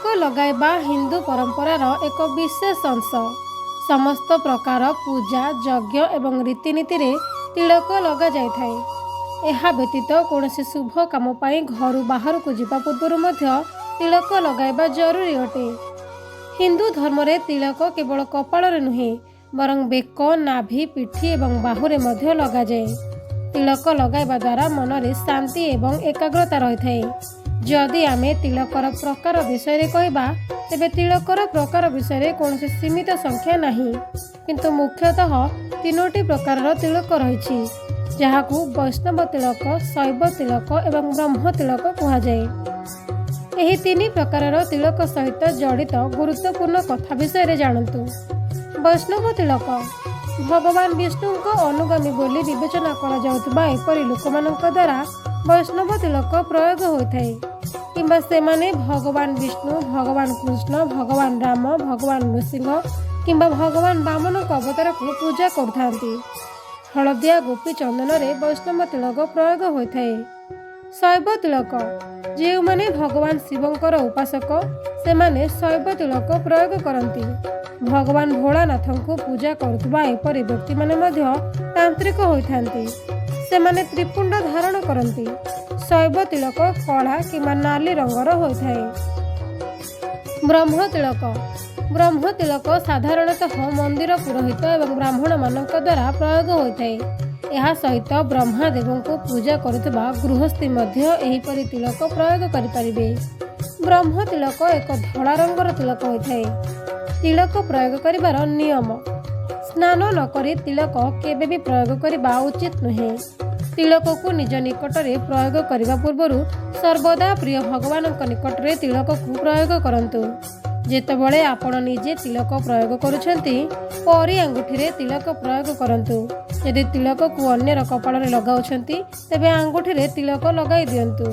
ତିଳକ ଲଗାଇବା ହିନ୍ଦୁ ପରମ୍ପରାର ଏକ ବିଶେଷ ଅଂଶ। ସମସ୍ତ ପ୍ରକାର ପୂଜା, ଯଜ୍ଞ ଏବଂ ରୀତିନୀତିରେ ତିଳକ ଲଗାଯାଇଥାଏ। ଏହା ବ୍ୟତୀତ କୌଣସି ଶୁଭ କାମ ପାଇଁ ଘରୁ ବାହାରକୁ ଯିବା ପୂର୍ବରୁ ମଧ୍ୟ ତିଳକ ଲଗାଇବା ଜରୁରୀ ଅଟେ। ହିନ୍ଦୁ ଧର୍ମରେ ତିଳକ କେବଳ କପାଳରେ ନୁହେଁ, ବରଂ ବେକ, ନାଭି, ପିଠି ଏବଂ ବାହୁରେ ମଧ୍ୟ ଲଗାଯାଏ। ତିଳକ ଲଗାଇବା ଦ୍ୱାରା ମନରେ ଶାନ୍ତି ଏବଂ ଏକାଗ୍ରତା ରହିଥାଏ। ଯଦି ଆମେ ତିଳକର ପ୍ରକାର ବିଷୟରେ କହିବା, ତେବେ ତିଳକର ପ୍ରକାର ବିଷୟରେ କୌଣସି ସୀମିତ ସଂଖ୍ୟା ନାହିଁ, କିନ୍ତୁ ମୁଖ୍ୟତଃ ତିନୋଟି ପ୍ରକାରର ତିଳକ ରହିଛି, ଯାହାକୁ ବୈଷ୍ଣବ ତିଳକ, ଶୈବ ତିଳକ ଏବଂ ବ୍ରହ୍ମ ତିଳକ କୁହାଯାଏ। ଏହି ତିନି ପ୍ରକାରର ତିଳକ ସହିତ ଜଡ଼ିତ ଗୁରୁତ୍ୱପୂର୍ଣ୍ଣ କଥା ବିଷୟରେ ଜାଣନ୍ତୁ। ବୈଷ୍ଣବ ତିଳକ: ଭଗବାନ ବିଷ୍ଣୁଙ୍କ ଅନୁଗାମୀ ବୋଲି ବିବେଚନା କରାଯାଉଥିବା ଏପରି ଲୋକମାନଙ୍କ ଦ୍ୱାରା ବୈଷ୍ଣବ ତିଳକ ପ୍ରୟୋଗ ହୋଇଥାଏ କିମ୍ବା ସେମାନେ ଭଗବାନ ବିଷ୍ଣୁ, ଭଗବାନ କୃଷ୍ଣ, ଭଗବାନ ରାମ, ଭଗବାନ ନୃସିଂହ କିମ୍ବା ଭଗବାନ ବାମନଙ୍କ ଅବତାରକୁ ପୂଜା କରୁଥାନ୍ତି। ହଳଦିଆ ଗୋପୀ ଚନ୍ଦନରେ ବୈଷ୍ଣବ ତିଳକ ପ୍ରୟୋଗ ହୋଇଥାଏ। ଶୈବ ତିଳକ: ଯେଉଁମାନେ ଭଗବାନ ଶିବଙ୍କର ଉପାସକ, ସେମାନେ ଶୈବ ତିଳକ ପ୍ରୟୋଗ କରନ୍ତି। ଭଗବାନ ଭୋଳାନାଥଙ୍କୁ ପୂଜା କରୁଥିବା ଏପରି ବ୍ୟକ୍ତିମାନେ ମଧ୍ୟ ତାନ୍ତ୍ରିକ ହୋଇଥାନ୍ତି। ସେମାନେ ତ୍ରିପୁଣ୍ଡ ଧାରଣ କରନ୍ତି। ଶୈବ ତିଳକ କଳା କିମ୍ବା ନାଲି ରଙ୍ଗର ହୋଇଥାଏ। ବ୍ରହ୍ମ ତିଳକ: ବ୍ରହ୍ମ ତିଳକ ସାଧାରଣତଃ ମନ୍ଦିର ପୁରୋହିତ ଏବଂ ବ୍ରାହ୍ମଣମାନଙ୍କ ଦ୍ୱାରା ପ୍ରୟୋଗ ହୋଇଥାଏ। ଏହା ସହିତ ବ୍ରହ୍ମା ଦେବଙ୍କୁ ପୂଜା କରୁଥିବା ଗୃହସ୍ଥୀ ମଧ୍ୟ ଏହିପରି ତିଳକ ପ୍ରୟୋଗ କରିପାରିବେ। ବ୍ରହ୍ମ ତିଳକ ଏକ ଧଳା ରଙ୍ଗର ତିଳକ ହୋଇଥାଏ। ତିଳକ ପ୍ରୟୋଗ କରିବାର ନିୟମ: ସ୍ନାନ ନକରି ତିଳକ କେବେ ବି ପ୍ରୟୋଗ କରିବା ଉଚିତ ନୁହେଁ। ତିଳକକୁ ନିଜ ନିକଟରେ ପ୍ରୟୋଗ କରିବା ପୂର୍ବରୁ ସର୍ବଦା ପ୍ରିୟ ଭଗବାନଙ୍କ ନିକଟରେ ତିଳକକୁ ପ୍ରୟୋଗ କରନ୍ତୁ। ଯେତେବେଳେ ଆପଣ ନିଜେ ତିଳକ ପ୍ରୟୋଗ କରୁଛନ୍ତି, ପରି ଆଙ୍ଗୁଠିରେ ତିଳକ ପ୍ରୟୋଗ କରନ୍ତୁ। ଯଦି ତିଳକକୁ ଅନ୍ୟର କପାଳରେ ଲଗାଉଛନ୍ତି, ତେବେ ଆଙ୍ଗୁଠିରେ ତିଳକ ଲଗାଇ ଦିଅନ୍ତୁ।